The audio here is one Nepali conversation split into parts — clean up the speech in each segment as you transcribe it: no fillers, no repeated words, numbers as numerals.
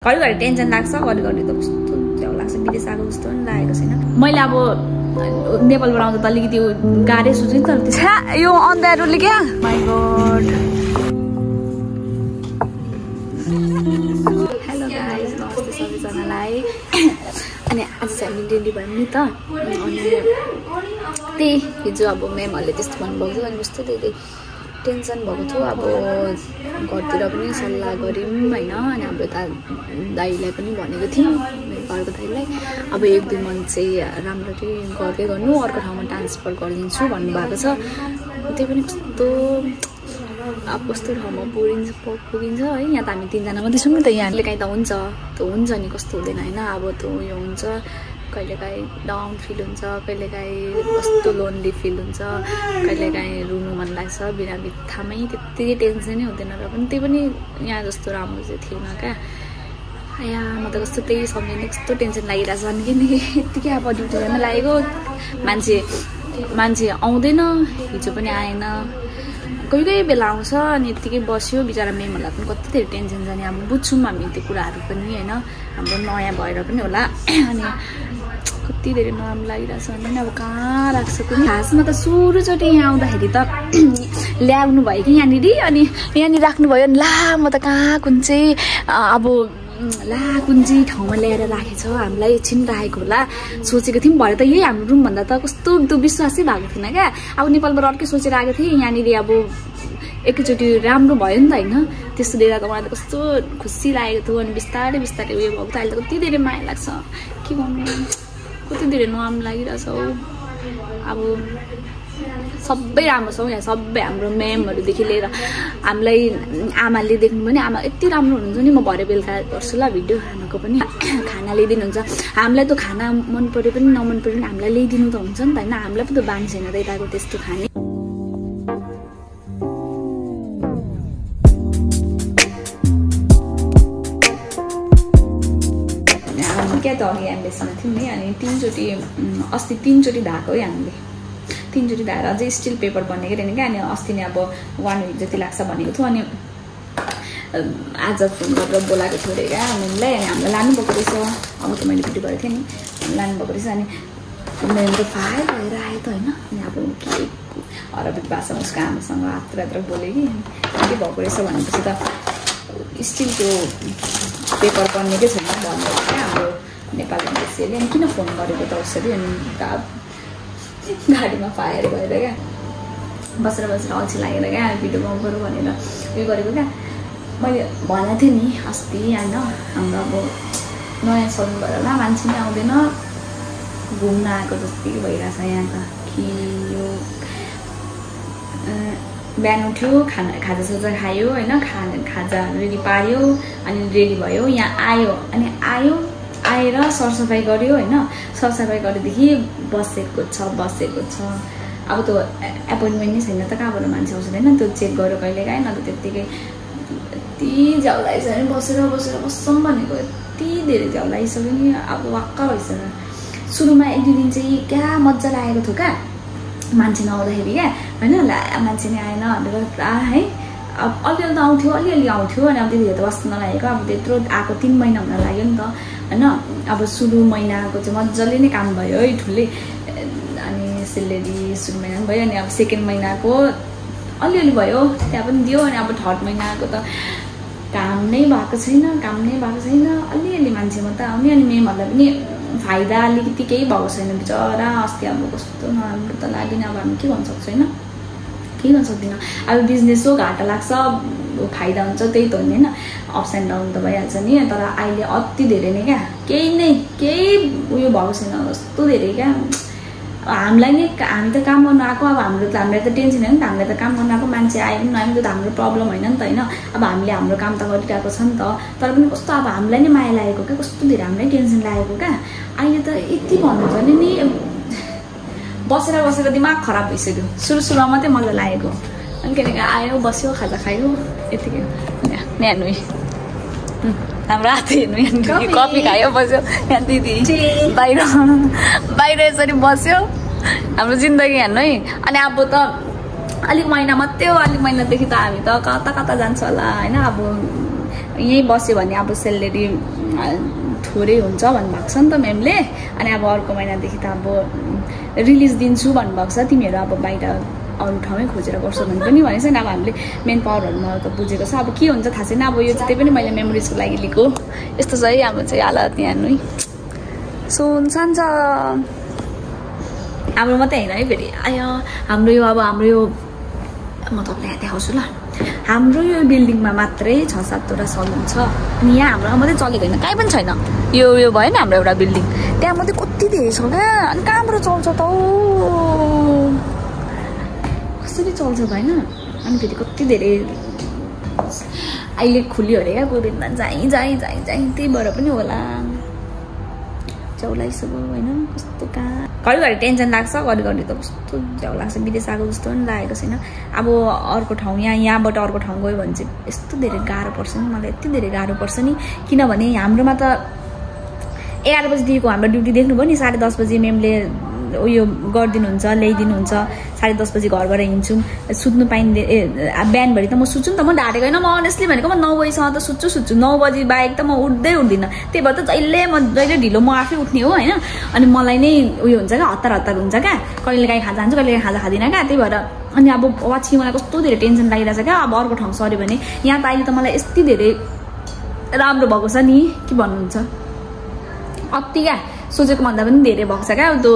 घरिघरि टेन्सन लाग्छ, घरिघरि त कस्तो झ्याउ लाग्छ, विदेश आएको जस्तो पनि लागेको छैन। मैले अब नेपालबाट आउँदा त अलिकति गाह्रै सोच्छु नि त यो अन्धारोले क्या। My God. हेलो गाइस, नमस्ते सबैजनालाई। अनि आज चाहिँ हामी दिल्ली भयौँ नि त। अनि त्यही हिजो अब म्यामहरूले त्यस्तो भन्नुभएको थियो, अनि कस्तो धेरै टेन्सन भएको थियो। अब घरतिर पनि सल्लाह गऱ्यौँ होइन। अनि हाम्रो दाइलाई पनि भनेको थियौँ, घरको दाइलाई अब 1-2 मन्थ चाहिँ राम्ररी गर्दै गर्नु, अर्को ठाउँमा ट्रान्सफर गरिदिन्छु भन्नुभएको छ। त्यही पनि कस्तो अब कस्तो ठाउँमा पुगिन्छ है। यहाँ त हामी 3जना मात्रै छौँ नि त। यहाँले काहीँ त हुन्छ, त्यो हुन्छ नि, कस्तो हुँदैन होइन। अब त्यो उयो हुन्छ, कहिलेकाहीँ डाउन फिल हुन्छ, कहिलेकाहीँ कस्तो लोन्ली फिल हुन्छ, कहिलेकाहीँ रुनु मन लाग्छ बिना बित्थामै। त्यत्तिकै टेन्सनै हुँदैन र पनि त्यही पनि यहाँ जस्तो राम्रो चाहिँ थिएन क्या। या म त कस्तो त्यही सम्झिँदै कस्तो टेन्सन लागिरहेछ। अनि किनकि यत्तिकै अब ड्युटी जान लागेको, मान्छे आउँदैन, हिजो पनि आएन, कोही कोही बेला आउँछ। अनि यत्तिकै बस्यो बिचरा। मेमहरूलाई पनि कति धेरै टेन्सन छ नि। अब बुझ्छौँ हामी त्यो कुराहरू पनि होइन, हाम्रो नयाँ भएर पनि होला। अनि कति धेरै नराम्रो लागिरहेछ भने अब कहाँ राख्छ कुनै। खासमा त सुरुचोटि यहाँ आउँदाखेरि त ल्याउनु भयो कि यहाँनिर, अनि यहाँनिर राख्नुभयो। अनि ला म त कहाँ कुन चाहिँ अब कुन चाहिँ ठाउँमा ल्याएर राखेछ, हामीलाई एकछिन राखेको होला सोचेको थियौँ। भरे त यही हाम्रो रुमभन्दा त कस्तो त्यो विश्वासै भएको थिएन क्या। अब नेपालबाट अर्कै सोचेर आएको थिएँ, यहाँनिर अब एकैचोटि राम्रो भयो नि त होइन। त्यस्तो देख्दा त मलाई त कस्तो खुसी लागेको थियो। अनि बिस्तारै बिस्तारै उयो भएको त अहिले त कति धेरै माया लाग्छ, के गर्नु, कति धेरै नराम्रो लागिरहेछ हौ। अब सबै राम्रो छ यहाँ, सबै हाम्रो म्यामहरूदेखि लिएर हामीलाई आमाले देख्नु पनि, आमा यति राम्रो हुनुहुन्छ नि। म भरे बेलुका गर्छु ल भिडियो आमाको पनि। खाना ल्याइदिनुहुन्छ हामीलाई। त खाना मन पऱ्यो पनि नमन पऱ्यो पनि हामीलाई ल्याइदिनु त हुन्छ नि त होइन। हामीलाई पनि त बानी छैन त यताको त्यस्तो खाने। क्या त अघि एम्बेसीमा थियौँ नि। अनि अस्ति 3चोटि धाएको है हामीले। 3चोटि धाएर अझै स्टिल पेपर बनेको रहेन क्या। अनि अस्ति नै अब 1 विक जति लाग्छ भनेको थियो। अनि आज फोन गरेर बोलाएको थियो अरे क्या हामीलाई। अनि हामीलाई लानुभएको रहेछ। अब त मैले भिडियो गरेको थिएँ नि, लानुभएको रहेछ। अनि मैले त फायर भएर आयो त होइन। अनि अब के अरबिक भाषामा उसको आमासँग हात्र बोल्यो कि के भएको रहेछ भनेपछि त स्टिल त्यो पेपर बन्नेकै छैन भन्यो क्या हाम्रो नेपाली एम्बेसीले। अनि किन फोन गरेको त उसरी। अनि गाडीमा फायर भएर क्या बसेर अल्छी लागेर क्या भिडियो बनाउनु पऱ्यो भनेर उयो गरेको क्या। मैले भनेको थिएँ नि अस्ति होइन, हाम्रो अब नयाँ सलुन भएर होला मान्छे नै आउँदैन, घुम्न आएको जस्तै भइरहेछ यहाँ त। कि यो बिहान उठ्यो, खाजासाजा खायो होइन, खाजा रेडी पार्यो, अनि रेडी भयो, यहाँ आयो। अनि आएर सरसफाइ गर्यो होइन। सरसफाइ गरेदेखि बसेको छ। अब त्यो एपोइन्टमेन्ट नै छैन त, कहाँबाट मान्छे आउँछ होइन। त्यो चेक गर्यो कहिलेकाहीँ, न त त्यत्तिकै यति झ्याउ लागिसक्यो नि। बसेर बस्छौँ भनेको यति धेरै झ्याउ लागिसक्यो नि। अब वाक्क भइसक्यो। सुरुमा 1-2 दिन चाहिँ क्या मजा लागेको थियो क्या, मान्छे नआउँदाखेरि क्या होइन। मान्छे नै आएन भनेर पुरा है। अब अलिअलि आउँथ्यो। अनि अब त्यतिखेर त बस्न नलागेको। अब त्यत्रो आएको 3 महिना हुन लाग्यो नि त होइन। अब सुरु महिनाको चाहिँ मजाले नै काम भयो है ठुलै। अनि सेलेरी सुरु महिना पनि भयो। अनि अब 2nd महिनाको अलिअलि भयो, त्यहाँ पनि दियो। अनि अब 3rd महिनाको त काम नै भएको छैन, अलिअलि मान्छे मात्रै आउने। अनि मेमहरूलाई पनि फाइदा अलिकति केही भएको छैन बिचरा। अस्ति अब कस्तो नराम्रो त लाग्यो नि। अब हामी के भन्न सक्छ होइन, केही गर्न सक्दिनँ। अब बिजनेस हो, घाटा लाग्छ, फाइदा हुन्छ, त्यही त हो नि होइन। अप्स एन्ड डाउन त भइहाल्छ नि। तर अहिले अति धेरै नै क्या केही उयो भएको छैन कस्तो धेरै क्या। हामीलाई नै, हामी त काम गर्नु आएको। अब हामीलाई त टेन्सन होइन नि त। हामीलाई त काम गर्नु आएको, मान्छे आयो पनि नआयो त्यो त हाम्रो प्रब्लम होइन नि त होइन। अब हामीले हाम्रो काम त गरिरहेको छ नि त। तर पनि कस्तो अब हामीलाई नै माया लागेको क्या, कस्तो धेरै हामीलाई टेन्सन लागेको क्या। अहिले त यति भन्नु भने नि बसेर दिमाग खराब भइसक्यो। सुरुमा मात्रै मजा लागेको। अनि किनकि आयो, बस्यो, खाजा खायो, यतिकै। यहाँ नुई हाम्रो हात हेर्नु, कफी खायो, बस्यो। यहाँ दिदी बाहिर यसरी बस्यो। हाम्रो जिन्दगी हेर्नु है। अनि अब त अलिक महिना मात्रै हो, अलिक महिनादेखि त हामी त कता जान्छ होला होइन। अब यहीँ बस्यो भने अब सेलेरी थोरै हुन्छ भन्नुभएको छ नि त म्यामले। अनि अब अर्को महिनादेखि त अब रिलिज दिन्छु भन्नुभएको छ। तिमीहरू अब बाहिर अरू ठाउँमै खोजेर गर्छौ भने पनि भनेको छैन। अब हामीले मेन पावरहरूमा त बुझेको छ। अब के हुन्छ थाहा छैन। अब यो चाहिँ पनि मैले मेमोरिजको लागि लिएको। यस्तो छ है अब चाहिँ हालत यहाँ नै सुनसान छ। हाम्रो मात्रै होइन है फेरि आयो हाम्रो यो अब हाम्रो यो म तपाईँलाई देखाउँछु ल। हाम्रो यो बिल्डिङमा मात्रै 6-7वटा सलुन छ। अनि यहाँ हाम्रो मात्रै चलेको होइन, कहीँ पनि छैन। यो भयो नि हाम्रो एउटा बिल्डिङ, त्यहाँ मात्रै कति धेरै छ क्या। अनि कहाँबाट चल्छ त कसरी चल्छ भएन। अनि फेरि कति धेरै अहिले खुल्यो अरे क्या कोभिडमा चाहिँ त्यही भएर पनि होला च्याउलाई सब होइन। कस्तो कहाँ घरिघरि टेन्सन लाग्छ, घरिघरि त कस्तो च्याउ लाग्छ। विदेश आएको जस्तो पनि लागेको छैन। अब अर्को ठाउँ यहाँबाट अर्को ठाउँ गयो भने चाहिँ यस्तो धेरै गाह्रो पर्छ नि, मलाई यति धेरै गाह्रो पर्छ नि। किनभने हाम्रोमा त 11 बजीदेखिको हाम्रो ड्युटी देख्नुभयो नि। 10:30 बजी मेमले उयो गरिदिनुहुन्छ, ल्याइदिनुहुन्छ। 10:30 बजी घरबाट हिँड्छौँ, सुत्नु पाइँदै बिहानभरि त म सुत्छु नि त। म ढाँटेको होइन, म अनेस्टली भनेको म 9 बजीसम्म त सुत्छु। 9 बजी बाहेक त म उठ्दिनँ। त्यही भएर त जहिले ढिलो म आफै उठ्ने हो होइन। अनि मलाई नै उयो हुन्छ क्या, हतार हुन्छ क्या। कहिले काहीँ खाजा खान्छु, कहिले काहीँ खाजा खाँदिनँ क्या। त्यही भएर अनि अब वाची मलाई कस्तो धेरै टेन्सन लागिरहेछ क्या। अब अर्को ठाउँ सर्यो भने यहाँ त अहिले त मलाई यति धेरै राम्रो भएको छ नि, के भन्नुहुन्छ। अति क्या सोचेको भन्दा पनि धेरै भएको छ क्या। त्यो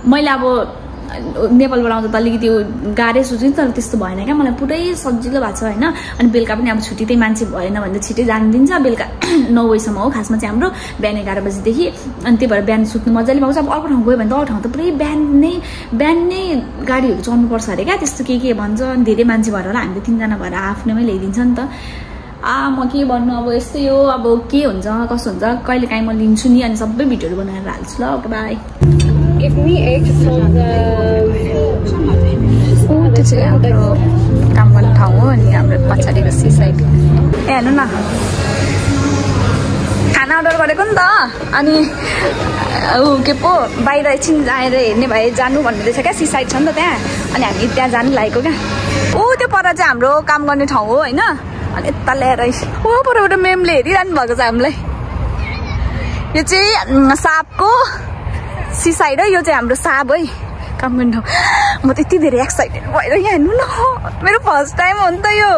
मैले अब नेपालबाट आउँदा त अलिकति गाह्रै सोच्छु तर त्यस्तो भएन क्या। मलाई पुरै सजिलो भएको छ होइन। अनि बेलुका पनि अब छुट्टी त्यही मान्छे भएन भने त छिटै जानु दिन्छ। बेलुका 9 बजीसम्म हो खासमा चाहिँ हाम्रो, बिहान 11 बजीदेखि। अनि त्यही भएर बिहान सुत्नु मजाले भएको छ। अब अर्को ठाउँ गयो भने त अर्को ठाउँ त पुरै बिहान नै गाडीहरू चढ्नुपर्छ अरे क्या। त्यस्तो के भन्छ। अनि धेरै मान्छे भएर होला, हामीले 3जना भएर आफ्नैमै ल्याइदिन्छ नि त। म के भन्नु अब यस्तै हो। अब के हुन्छ कसो हुन्छ कहिले काहीँ म लिन्छु नि। अनि सबै भिडियोहरू बनाएर हाल्छु ल। Okay by. त्यो चाहिँ हाम्रो काम गर्ने ठाउँ हो। अनि हाम्रो पछाडिको सी साइड हेर्नु न, खाना अर्डर गरेको नि त। अनि के पो बाहिर एकछिन आएर हेर्ने भए जानु भन्नुहुँदैछ क्या। सी साइड छ नि त त्यहाँ। अनि हामी त्यहाँ जानु लागेको क्या। त्यो पर चाहिँ हाम्रो काम गर्ने ठाउँ हो होइन। अनि यता ल्याएर परबाट मेमले हेरिरहनु भएको छ हामीलाई। यो चाहिँ सापको सी साइड हो। यो चाहिँ हाम्रो साप है, काम गर्ने ठाउँ। म त यति धेरै एक्साइटेड भएर यहाँ हेर्नु न, मेरो फर्स्ट टाइम हो नि त यो।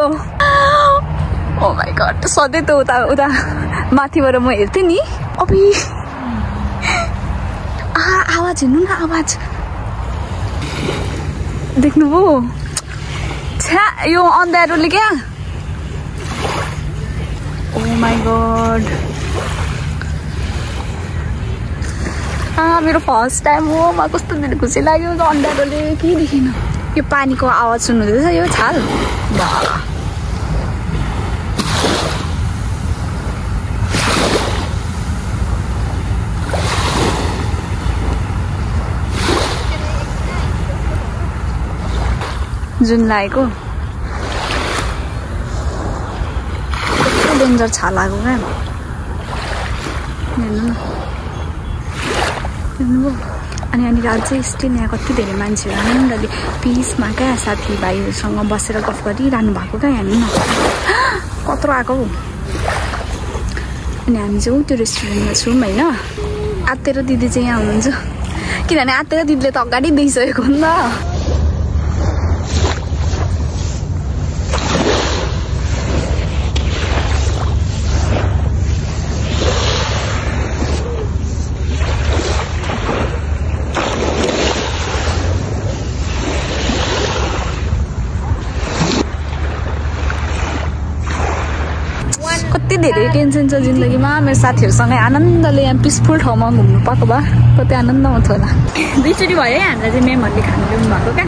ओ माई गड, सधैँ त उता माथिबाट म हेर्थेँ नि। अबि आवाज हेर्नु न, आवाज देख्नुभयो। छ्या यो अँध्यारोले क्या। ओ माई गड, मेरो फर्स्ट टाइम हो। मलाई कस्तो धेरै खुसी लाग्यो। अँध्यारोले केही देखिन। यो पानीको आवाज सुन्नुहुँदैछ, यो छाल जुन लागेको कस्तो डेन्जर छाल लागेको क्या। हेर्नु न, हेर्नुभयो। अनि रात चाहिँ स्टिल यहाँ कति धेरै मान्छेहरू आनन्दले पिसमा क्या साथीभाइहरूसँग बसेर गफ गरिरहनु भएको क्या। हेर्नु न कत्रो आएको। अनि हामी चाहिँ त्यो रेस्टुरेन्टमा छौँ होइन। आत्तेर दिदी चाहिँ यहाँ हुनुहुन्छ, किनभने आत्तेर दिदीले त अगाडि देखिसकेको नि त। कति धेरै टेन्सन छ जिन्दगीमा। मेरो साथीहरूसँगै आनन्दले यहाँ पिसफुल ठाउँमा घुम्नु पाएको भए कति आनन्द आउँथ्यो होला। 2 चोटि भयो है हामीलाई चाहिँ मेमहरूले खानु ल्याउनु भएको क्या।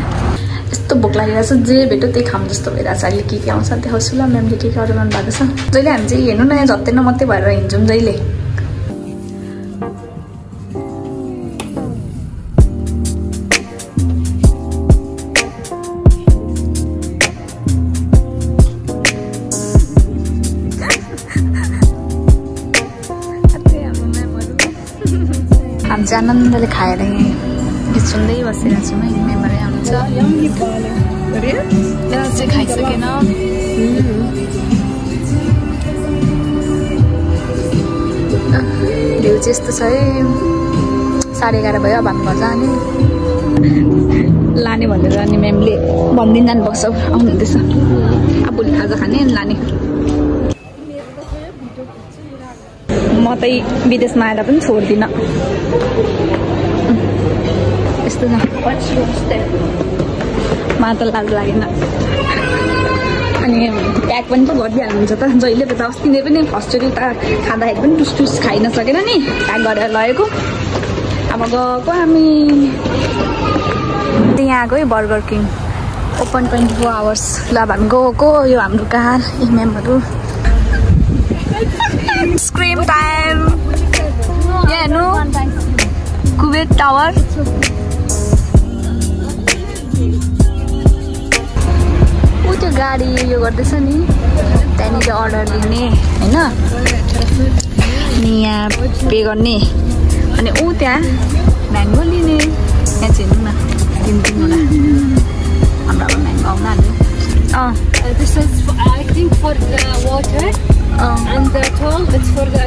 यस्तो भोक लागिरहेको छ, जे भेट्यो त्यही खाऊँ जस्तो भइरहेको छ। अहिले के आउँछ देखाउँछु ल। मेमले के अर्डर गर्नु भएको छ। जहिले हामी चाहिँ हेर्नु न, यहाँ झत्तै नमात्रै भएर हिँड्छौँ जहिले। हामी चाहिँ आनन्दले खाएर गीत सुन्दै बसिरहेको छौँ है। मेमरै आउनुहुन्छ, चाहिँ खाइसकेन। भ्यू चाहिँ यस्तो छ है 11:30 भयो अब हामी घर जाने लाने भनेर अनि म्यामले भनिदिन जानुभएको छ आउनुहुँदैछ अब भोलि खाजा खाने अनि लाने म त विदेशमा आएर पनि छोड्दिनँ यस्तो छ मलाई त लाज लागेन अनि प्याक पनि त गरिदिइहाल्नुहुन्छ त जहिले त अस्ति नै पनि फर्स्टचोटि उता खाँदाखेरि पनि टुस खाइ नसकेन नि प्याक गरेर लगेको अब गएको हामी यहाँ गयो बर्गर किङ ओपन 24 आवर्स ल अब हामी गएको यो हाम्रो कार म्यामहरू स्क्रिम टाइम यहाँ हेर्नु कुवेत टावर त्यो गाडी यो गर्दैछ नि त्यहाँनिर अर्डर दिने होइन अनि यहाँ पे गर्ने अनि ऊ त्यहाँ म्याङ्गो लिने यहाँ चाहिँ हेर्नु न तिनवटा हाम्रो अब म्याङ्गो आउन हाल्यो This is, I think, for the water, and the toll, it's for the